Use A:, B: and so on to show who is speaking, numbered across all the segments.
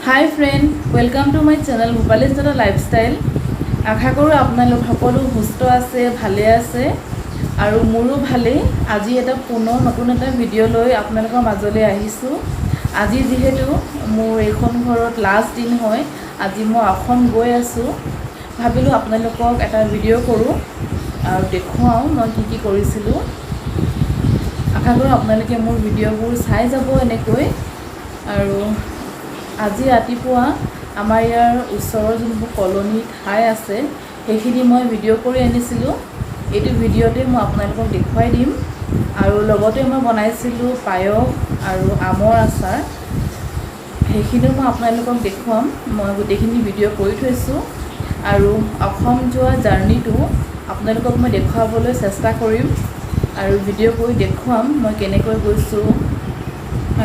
A: Hi friend, welcome to my channel Bhopali Dada lifestyle. আশা কৰোঁ আপোনালোক সকলো সুস্থ আছে, ভালে আছে আৰু মোৰো ভালেই। আজি এটা পুনৰ নতুন এটা ভিডিঅ' লৈ আপোনালোকৰ মাজলৈ আহিছোঁ। আজি যিহেতু মোৰ এইখন ঘৰত লাষ্ট দিন হয়, আজি মই অসম গৈ আছোঁ। ভাবিলোঁ আপোনালোকক এটা ভিডিঅ' কৰোঁ আৰু দেখুৱাওঁ মই কি কি কৰিছিলোঁ। আশা কৰোঁ আপোনালোকে মোৰ ভিডিঅ'বোৰ চাই যাব এনেকৈ। আৰু আজি ৰাতিপুৱা আমাৰ ইয়াৰ ওচৰৰ যোনবোৰ কলনী ঠাই আছে, সেইখিনি মই ভিডিঅ' কৰি আনিছিলোঁ। এইটো ভিডিঅ'তে মই আপোনালোকক দেখুৱাই দিম। আৰু লগতে মই বনাইছিলোঁ পায়স আৰু আমৰ আচাৰ, সেইখিনিও মই আপোনালোকক দেখুৱাম। মই গোটেইখিনি ভিডিঅ' কৰি থৈছোঁ আৰু অসম যোৱা জাৰ্ণিটো আপোনালোকক মই দেখুৱাবলৈ চেষ্টা কৰিম আৰু ভিডিঅ' কৰি দেখুৱাম মই কেনেকৈ গৈছোঁ।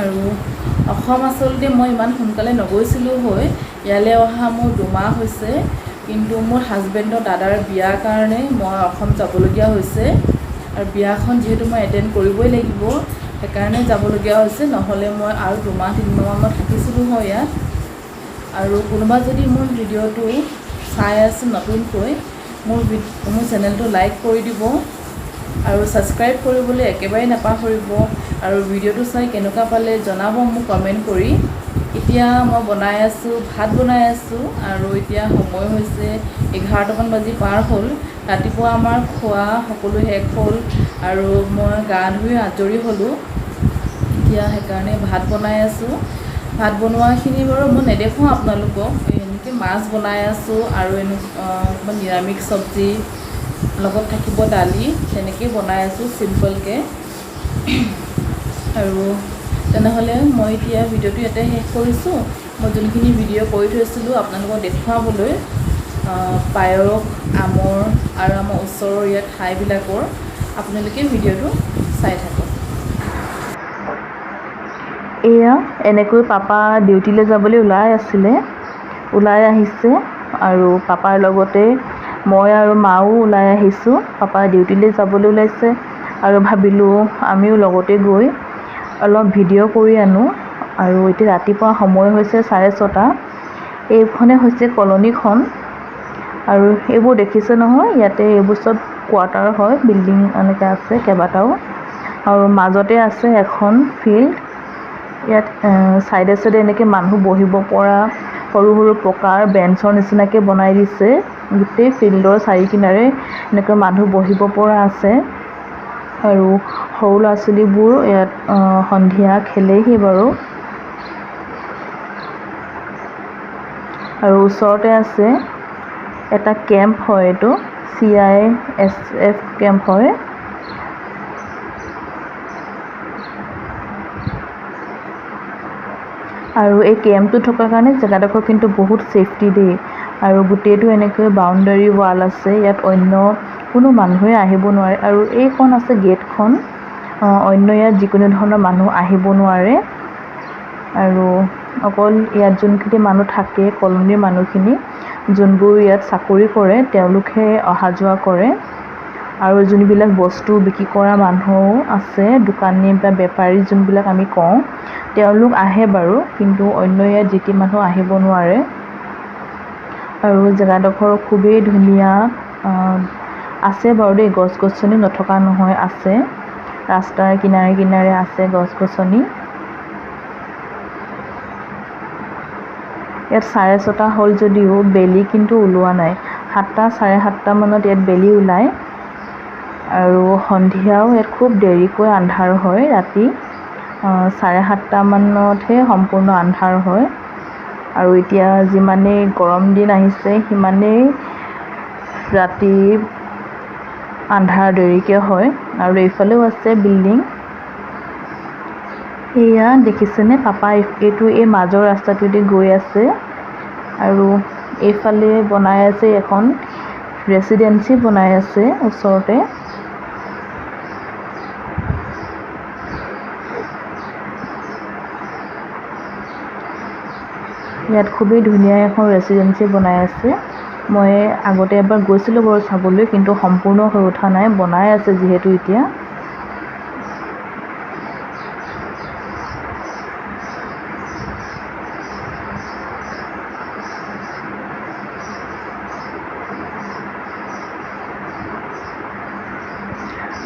A: আৰু অসম আচলতে মই ইমান সোনকালে নগৈছিলোঁ হয়, ইয়ালৈ অহা মোৰ 2 মাহ হৈছে। কিন্তু মোৰ হাজবেণ্ডৰ দাদাৰ বিয়াৰ কাৰণে মই অসম যাবলগীয়া হৈছে আৰু বিয়াখন যিহেতু মই এটেণ্ড কৰিবই লাগিব, সেইকাৰণে যাবলগীয়া হৈছে। নহ'লে মই আৰু 2 মাহ 3 মাহমান মই থাকিছিলোঁ হয় ইয়াত। আৰু কোনোবা যদি মোৰ ভিডিঅ'টো চাই আছে নতুনকৈ, মোৰ চেনেলটো লাইক কৰি দিব আৰু ছাবস্ক্ৰাইব কৰিবলৈ একেবাৰে নাপাহৰিব। আৰু ভিডিঅ'টো চাই কেনেকুৱা পালে জনাব মোক কমেণ্ট কৰি। এতিয়া মই বনাই আছোঁ, ভাত বনাই আছোঁ। আৰু এতিয়া সময় হৈছে 11টামান বাজি পাৰ হ'ল। ৰাতিপুৱা আমাৰ খোৱা সকলো শেষ হ'ল আৰু মই গা ধুই আজৰি হ'লোঁ। এতিয়া সেইকাৰণে ভাত বনাই আছোঁ। ভাত বনোৱাখিনি বাৰু মই নেদেখুৱাওঁ আপোনালোকক। এনেকৈ মাছ বনাই আছোঁ আৰু অকণমান নিৰামিষ চব্জি, লগত থাকিব দালি, তেনেকেই বনাই আছোঁ চিম্পলকৈ। আৰু তেনেহ'লে মই এতিয়া ভিডিঅ'টো ইয়াতে শেষ কৰিছোঁ। মই যোনখিনি ভিডিঅ' কৰি থৈছিলোঁ আপোনালোকক দেখুৱাবলৈ, পায়স, আমৰ আৰু আমাৰ ওচৰৰ ইয়াত ঠাইবিলাকৰ, আপোনালোকে ভিডিঅ'টো চাই থাকক।
B: এয়া এনেকৈ পাপা ডিউটিলৈ যাবলৈ ওলাই আছিলে, ওলাই আহিছে আৰু পাপাৰ লগতে মই আৰু মাও ওলাই আহিছোঁ। পাপা ডিউটিলৈ যাবলৈ ওলাইছে আৰু ভাবিলোঁ আমিও লগতে গৈ অলপ ভিডিঅ' কৰি আনো। আৰু এতিয়া ৰাতিপুৱা সময় হৈছে 6:30। এইখনে হৈছে কলনীখন আৰু এইবোৰ দেখিছে নহয়, ইয়াতে এইবোৰ চব কোৱাৰ্টাৰ হয়, বিল্ডিং এনেকৈ আছে কেইবাটাও। আৰু মাজতে আছে এখন ফিল্ড। ইয়াত ছাইডে ছাইডে এনেকৈ মানুহ বহিব পৰা সৰু সৰু পকাৰ বেঞ্চৰ নিচিনাকৈ বনাই দিছে। গোটেই ফিল্ডৰ চাৰিকিনাৰে এনেকৈ মানুহ বহিব পৰা আছে আৰু সৰু ল'ৰা ছোৱালীবোৰ ইয়াত সন্ধিয়া খেলেহি বাৰু। আৰু ওচৰতে আছে এটা কেম্প হয়, এইটো CISF camp হয়। আৰু এই কেম্পটো থকাৰ কাৰণে জেগাডোখৰ কিন্তু বহুত ছেফটি দেই। আৰু গোটেইটো এনেকৈ বাউণ্ডাৰী ৱাল আছে, ইয়াত অন্য কোনো মানুহে আহিব নোৱাৰে। আৰু এইখন আছে গেটখন, অন্য ইয়াত যিকোনো ধৰণৰ মানুহ আহিব নোৱাৰে। আৰু অকল ইয়াত যোনখিনি মানুহ থাকে, কলনীৰ মানুহখিনি যোনবোৰ ইয়াত চাকৰি কৰে, তেওঁলোকহে অহা যোৱা কৰে। আৰু যোনবিলাক বস্তু বিক্ৰী কৰা মানুহ আছে, দোকানী বা বেপাৰী যোনবিলাক আমি কওঁ, তেওঁলোক আহে বাৰু, কিন্তু অন্য ইয়াত যি টি মানুহ আহিব নোৱাৰে। আৰু জেগাডোখৰ খুবেই ধুনীয়া আছে বাৰু দেই, গছ গছনি নথকা নহয়, আছে। ৰাস্তাৰ কিনাৰে কিনাৰে আছে গছ গছনি। ইয়াত 6:30 হ'ল যদিও বেলি কিন্তু ওলোৱা নাই। 7টা 7:30 মানত ইয়াত বেলি ওলায়। আৰু সন্ধিয়াও ইয়াত খুব দেৰিকৈ আন্ধাৰ হয়, ৰাতি 7:30 মানতহে সম্পূৰ্ণ আন্ধাৰ হয়। আৰু এতিয়া যিমানেই গৰম দিন আহিছে, সিমানেই ৰাতি আন্ধাৰ দেৰিকৈ হয়। আৰু এইফালেও আছে বিল্ডিং। এয়া দেখিছেনে পাপা এইটো এই মাজৰ ৰাস্তাটোৱেদি গৈ আছে। আৰু এইফালে বনাই আছে এখন ৰেচিডেঞ্চি বনাই আছে ওচৰতে। ইয়াত খুবেই ধুনীয়া এখন ৰেচিডেঞ্চি বনাই আছে। মই আগতে এবাৰ গৈছিলোঁ বাৰু চাবলৈ, কিন্তু সম্পূৰ্ণ হৈ উঠা নাই, বনাই আছে যিহেতু এতিয়া।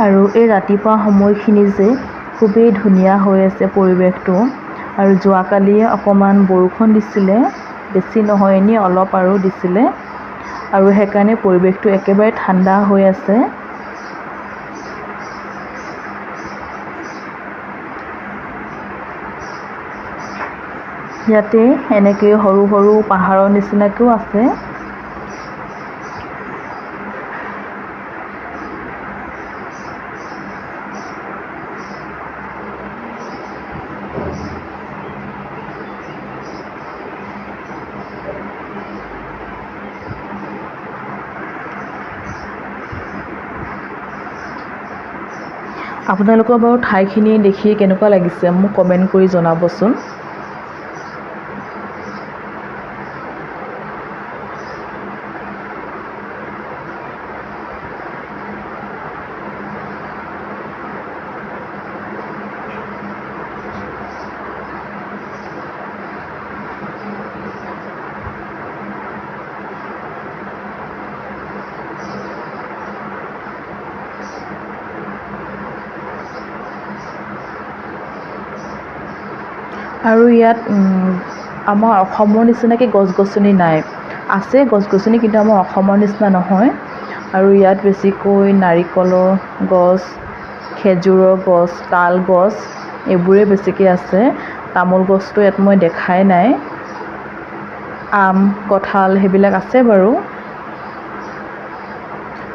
B: আৰু এই ৰাতিপুৱা সময়খিনি যে খুবেই ধুনীয়া হৈ আছে পৰিৱেশটো। আৰু যোৱাকালি অকণমান বৰষুণ দিছিলে, বেছি নহয়, এনেই অলপ আৰু দিছিলে, আৰু সেইকাৰণে পৰিৱেশটো একেবাৰে ঠাণ্ডা হৈ আছে। ইয়াতে এনেকৈ সৰু সৰু পাহাৰৰ নিচিনাকৈও আছে। আপোনালোকৰ বাৰু ঠাইখিনি দেখি কেনেকুৱা লাগিছে মোক কমেণ্ট কৰি জনাবচোন। আৰু ইয়াত আমাৰ অসমৰ নিচিনাকৈ গছ গছনি নাই, আছে গছ গছনি কিন্তু আমাৰ অসমৰ নিচিনা নহয়। আৰু ইয়াত বেছিকৈ নাৰিকলৰ গছ, খেজুৰৰ গছ, তাল গছ এইবোৰেই বেছিকৈ আছে। তামোল গছটো ইয়াত মই দেখাই নাই। আম, কঁঠাল সেইবিলাক আছে বাৰু।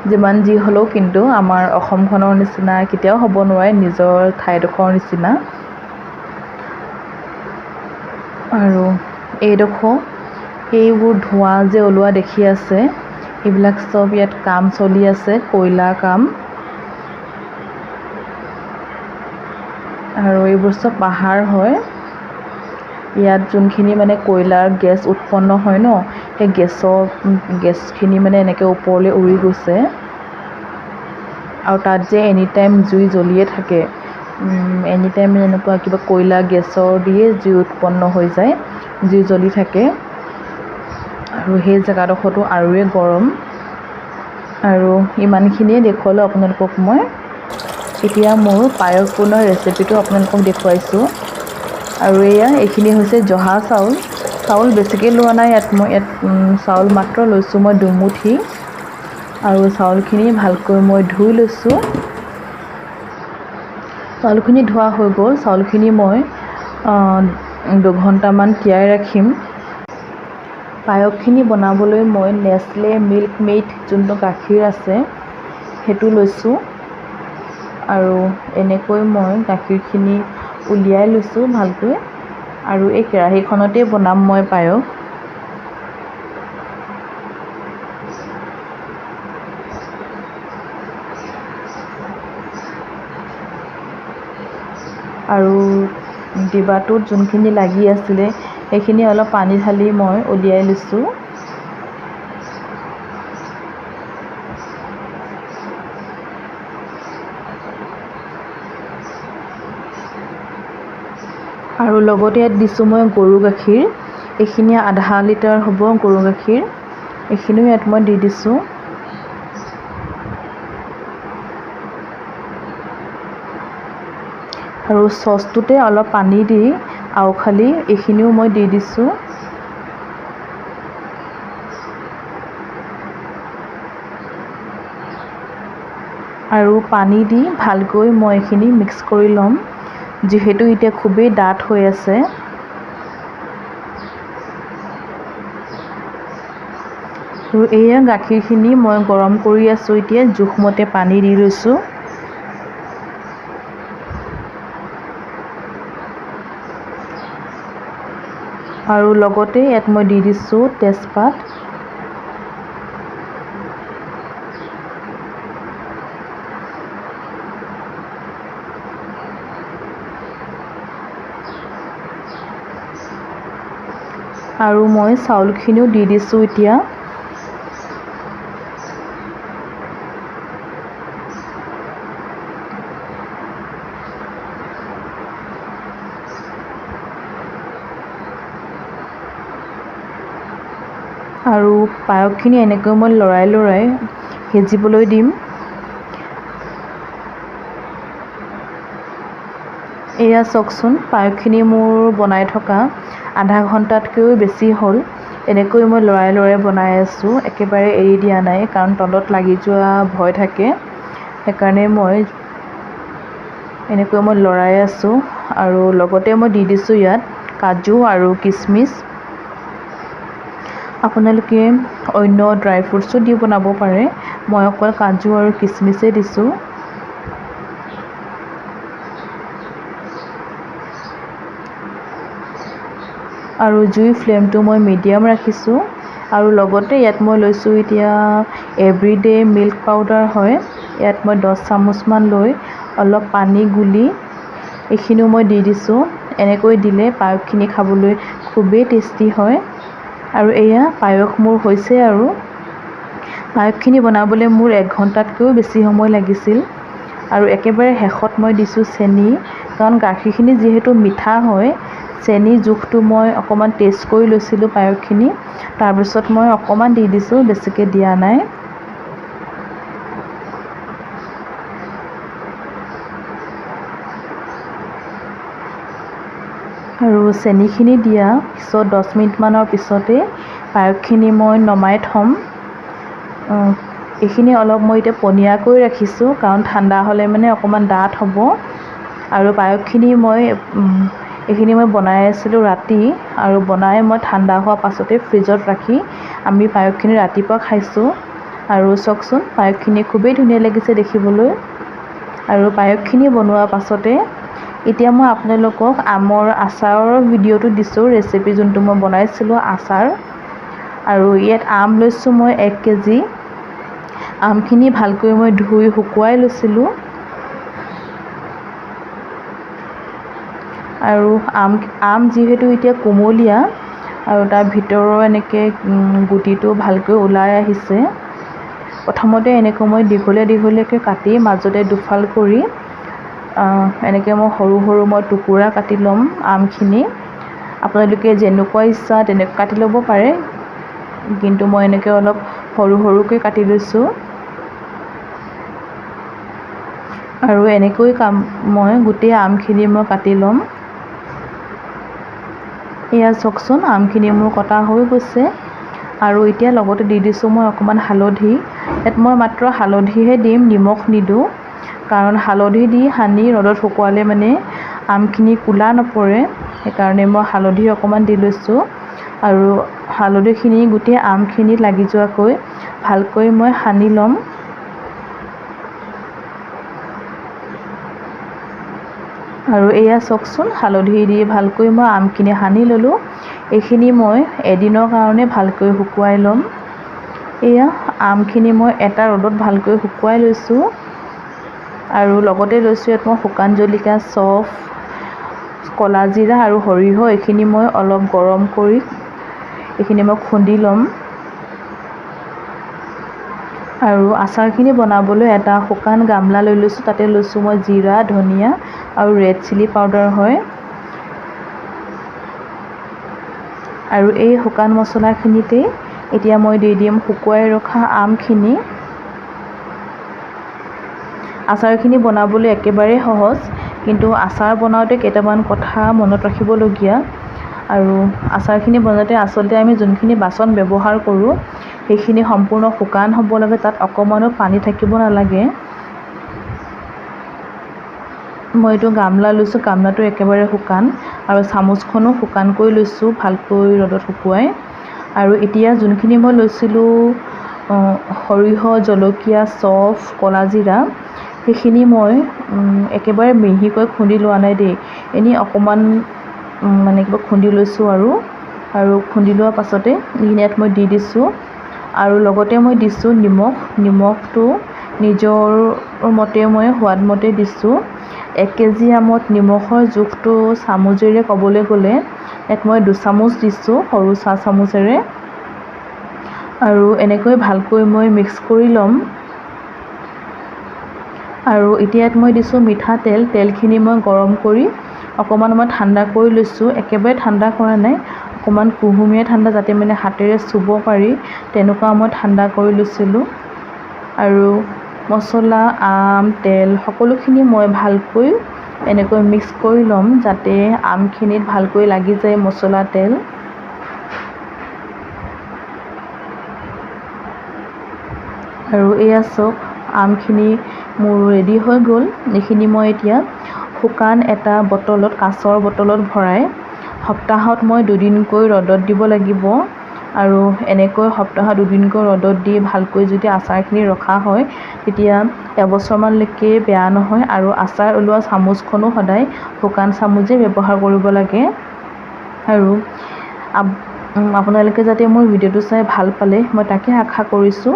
B: যিমান যি হ'লেও কিন্তু আমাৰ অসমখনৰ নিচিনা কেতিয়াও হ'ব নোৱাৰে, নিজৰ ঠাইডোখৰৰ নিচিনা। আৰু এইডোখৰ এইবোৰ ধোঁৱা যে ওলোৱা দেখি আছে, এইবিলাক চব ইয়াত কাম চলি আছে, কয়লা কাম। আৰু এইবোৰ চব পাহাৰ হয়। ইয়াত যোনখিনি মানে কয়লাৰ গেছ উৎপন্ন হয় ন, সেই গেছখিনি মানে এনেকৈ ওপৰলৈ উৰি গৈছে। আৰু তাত যে এনি টাইম জুই জ্বলিয়ে থাকে, এনি টাইম এনেকুৱা কিবা কয়লা গেছৰ দিয়ে জুই উৎপন্ন হৈ যায়, জুই জ্বলি থাকে। আৰু সেই জেগাডোখৰতো আৰুৱে গৰম। আৰু ইমানখিনিয়ে দেখুৱালোঁ আপোনালোকক মই। এতিয়া মোৰ পায়স বনোৱা ৰেচিপিটো আপোনালোকক দেখুৱাইছোঁ। আৰু এয়া এইখিনি হৈছে জহা চাউল। চাউল বেছিকৈ লোৱা নাই ইয়াত মই, ইয়াত চাউল মাত্ৰ লৈছোঁ মই দুমুঠি। আৰু চাউলখিনি ভালকৈ মই ধুই লৈছোঁ। চাউলখিনি ধোৱা হৈ গ'ল। চাউলখিনি মই 2 ঘণ্টামান তিয়াই ৰাখিম। পায়সখিনি বনাবলৈ মই নেচলে মিল্ক মেইড যোনটো গাখীৰ আছে সেইটো লৈছোঁ। আৰু এনেকৈ মই গাখীৰখিনি উলিয়াই লৈছোঁ ভালকৈ। আৰু এই কেৰাহীখনতেই বনাম মই পায়স। আৰু ডিবাটোত যোনখিনি লাগি আছিলে সেইখিনি অলপ পানী ঢালি মই উলিয়াই লৈছোঁ। আৰু লগতে ইয়াত দিছোঁ মই গৰু গাখীৰ। এইখিনি আধা লিটাৰ হ'ব গৰু গাখীৰ, এইখিনিও ইয়াত মই দি দিছোঁ। আৰু চচটোতে অলপ পানী দি আওখালি এইখিনিও মই দি দিছোঁ। আৰু পানী দি ভালকৈ মই এইখিনি মিক্স কৰি ল'ম, যিহেতু এতিয়া খুবেই ডাঠ হৈ আছে। আৰু এয়া গাখীৰখিনি মই গৰম কৰি আছোঁ এতিয়া, জোখমতে পানী দি লৈছোঁ। আৰু লগতে ইয়াত মই দি দিছোঁ তেজপাত। আৰু মই চাউলখিনিও দি দিছোঁ এতিয়া। আৰু পায়সখিনি এনেকৈ মই লৰাই লৰাই সিজিবলৈ দিম। এয়া চাওকচোন, পায়সখিনি মোৰ বনাই থকা আধা ঘণ্টাতকৈও বেছি হ'ল। এনেকৈ মই লৰাই লৰাই বনাই আছোঁ, একেবাৰে এৰি দিয়া নাই, কাৰণ তলত লাগি যোৱা ভয় থাকে। সেইকাৰণে মই এনেকৈ মই লৰাই আছোঁ। আৰু লগতে মই দি দিছোঁ ইয়াত কাজু আৰু কিচমিচ। আপোনালোকে অন্য ড্ৰাই ফ্ৰুটছো দি বনাব পাৰে, মই অকল কাজু আৰু কিচমিচেই দিছোঁ। আৰু জুই ফ্লেমটো মই মিডিয়াম ৰাখিছোঁ। আৰু লগতে ইয়াত মই লৈছোঁ এতিয়া এভৰিডে মিল্ক পাউডাৰ হয়, ইয়াত মই 10 চামুচমান লৈ অলপ পানী গুলি এইখিনিও মই দি দিছোঁ। এনেকৈ দিলে পায়সখিনি খাবলৈ খুবেই টেষ্টি হয়। আৰু এয়া পায়স মোৰ হৈছে। আৰু পায়সখিনি বনাবলৈ মোৰ 1 ঘণ্টাতকৈও বেছি সময় লাগিছিল। আৰু একেবাৰে শেষত মই দিছোঁ চেনি, কাৰণ গাখীৰখিনি যিহেতু মিঠা হয়, চেনি জোখটো মই অকণমান টেষ্ট কৰি লৈছিলোঁ পায়সখিনি, তাৰপিছত মই অকণমান দি দিছোঁ, বেছিকৈ দিয়া নাই। আৰু চেনিখিনি দিয়া পিছত 10 মিনিটমানৰ পিছতে পায়সখিনি মই নমাই থ'ম। এইখিনি অলপ মই এতিয়া পনীয়াকৈ ৰাখিছোঁ, কাৰণ ঠাণ্ডা হ'লে মানে অকণমান ডাঠ হ'ব। আৰু পায়সখিনি মই এইখিনি মই বনাই আছিলোঁ ৰাতি, আৰু বনাই মই ঠাণ্ডা হোৱাৰ পাছতে ফ্ৰিজত ৰাখি আমি পায়সখিনি ৰাতিপুৱা খাইছোঁ। আৰু চাওকচোন, পায়সখিনি খুবেই ধুনীয়া লাগিছে দেখিবলৈ। আৰু পায়সখিনি বনোৱাৰ পাছতে এতিয়া মই আপোনালোকক আমৰ আচাৰৰ ভিডিঅ'টো দিছোঁ, ৰেচিপি যোনটো মই বনাইছিলোঁ আচাৰ। আৰু ইয়াত আম লৈছোঁ মই 1 কেজি। আমখিনি ভালকৈ মই ধুই শুকুৱাই লৈছিলোঁ। আৰু আম যিহেতু এতিয়া কুমলীয়া, আৰু তাৰ ভিতৰৰ এনেকৈ গুটিটো ভালকৈ ওলাই আহিছে। প্ৰথমতে এনেকৈ মই দীঘলীয়া দীঘলীয়াকৈ কাটি মাজতে দুফাল কৰি এনেকৈ মই সৰু সৰু মই টুকুৰা কাটি ল'ম আমখিনি। আপোনালোকে যেনেকুৱা ইচ্ছা তেনেকৈ কাটি ল'ব পাৰে, কিন্তু মই এনেকৈ অলপ সৰু সৰুকৈ কাটি লৈছোঁ। আৰু এনেকৈ কাম মই গোটেই আমখিনি মই কাটি ল'ম। এয়া চাওকচোন, আমখিনি মোৰ কটা হৈ গৈছে। আৰু এতিয়া লগতে দি দিছোঁ মই অকণমান হালধি। ইয়াত মই মাত্ৰ হালধিহে দিম, নিমখ নিদিওঁ, কাৰণ হালধি দি সানি ৰ'দত শুকুৱালে মানে আমখিনি ক'লা নপৰে, সেইকাৰণে মই হালধি অকণমান দি লৈছোঁ। আৰু হালধিখিনি গোটেই আমখিনিত লাগি যোৱাকৈ ভালকৈ মই সানি ল'ম। আৰু এয়া চাওকচোন, হালধি দি ভালকৈ মই আমখিনি সানি ল'লোঁ। এইখিনি মই এদিনৰ কাৰণে ভালকৈ শুকুৱাই ল'ম। এয়া আমখিনি মই এটা ৰ'দত ভালকৈ শুকুৱাই লৈছোঁ। আৰু লগতে লৈছোঁ ইয়াত মই শুকান জলকীয়া, চফ, ক'লা জিৰা আৰু সৰিয়হ। এইখিনি মই অলপ গৰম কৰি এইখিনি মই খুন্দি ল'ম। আৰু আচাৰখিনি বনাবলৈ এটা শুকান গামলা লৈ লৈছোঁ, তাতে লৈছোঁ মই জিৰা, ধনিয়া আৰু ৰেড চিলি পাউডাৰ হয়। আৰু এই শুকান মছলাখিনিতেই এতিয়া মই দি দিম শুকুৱাই ৰখা আমখিনি। আচাৰখিনি বনাবলৈ একেবাৰেই সহজ, কিন্তু আচাৰ বনাওঁতে কেইটামান কথা মনত ৰাখিবলগীয়া। আৰু আচাৰখিনি বনাওঁতে আচলতে আমি যোনখিনি বাচন ব্যৱহাৰ কৰোঁ সেইখিনি সম্পূৰ্ণ শুকান হ'ব লাগে, তাত অকণমানো পানী থাকিব নালাগে। মই এইটো গামলা লৈছোঁ, গামলাটো একেবাৰে শুকান আৰু চামুচখনো শুকানকৈ লৈছোঁ, ভালকৈ ৰ'দত শুকুৱাই। আৰু এতিয়া যোনখিনি মই লৈছিলোঁ সৰিয়হ, জলকীয়া, চফ, ক'লা জিৰা, সেইখিনি মই একেবাৰে মিহিকৈ খুন্দি লোৱা নাই দেই, এনেই অকণমান মানে কিবা খুন্দি লৈছোঁ। আৰু খুন্দি লোৱাৰ পাছতে এইখিনি ইয়াত মই দি দিছোঁ। আৰু লগতে মই দিছোঁ নিমখ। নিমখটো নিজৰ মতে মই সোৱাদ মতে দিছোঁ। 1 কেজি আমত নিমখৰ জোখটো চামুচেৰে ক'বলৈ গ'লে ইয়াত মই 2 চামুচ দিছোঁ, সৰু চাহ চামুচেৰে। আৰু এনেকৈ ভালকৈ মই মিক্স কৰি ল'ম। আৰু এতিয়া ইয়াত মই দিছোঁ মিঠাতেল। তেলখিনি মই গৰম কৰি অকণমান মই ঠাণ্ডা কৰি লৈছোঁ, একেবাৰে ঠাণ্ডা কৰা নাই, অকণমান কুহুমীয়া ঠাণ্ডা, যাতে মানে হাতেৰে চুব পাৰি তেনেকুৱা মই ঠাণ্ডা কৰি লৈছিলোঁ। আৰু মছলা, আম, তেল সকলোখিনি মই ভালকৈ এনেকৈ মিক্স কৰি ল'ম, যাতে আমখিনিত ভালকৈ লাগি যায় মছলা তেল। আৰু এয়া চাওক, আমখিনি মোৰ ৰেডি হৈ গ'ল। এইখিনি মই এতিয়া শুকান এটা বটলত, কাঁচৰ বটলত ভৰাই সপ্তাহত মই দুদিনকৈ ৰ'দত দিব লাগিব। আৰু এনেকৈ সপ্তাহত দুদিনকৈ ৰ'দত দি ভালকৈ যদি আচাৰখিনি ৰখা হয়, তেতিয়া এবছৰমানলৈকে বেয়া নহয়। আৰু আচাৰ ওলোৱা চামুচখনো সদায় শুকান চামুচেই ব্যৱহাৰ কৰিব লাগে। আৰু আপোনালোকে যাতে মোৰ ভিডিঅ'টো চাই ভাল পালে, মই তাকে আশা কৰিছোঁ।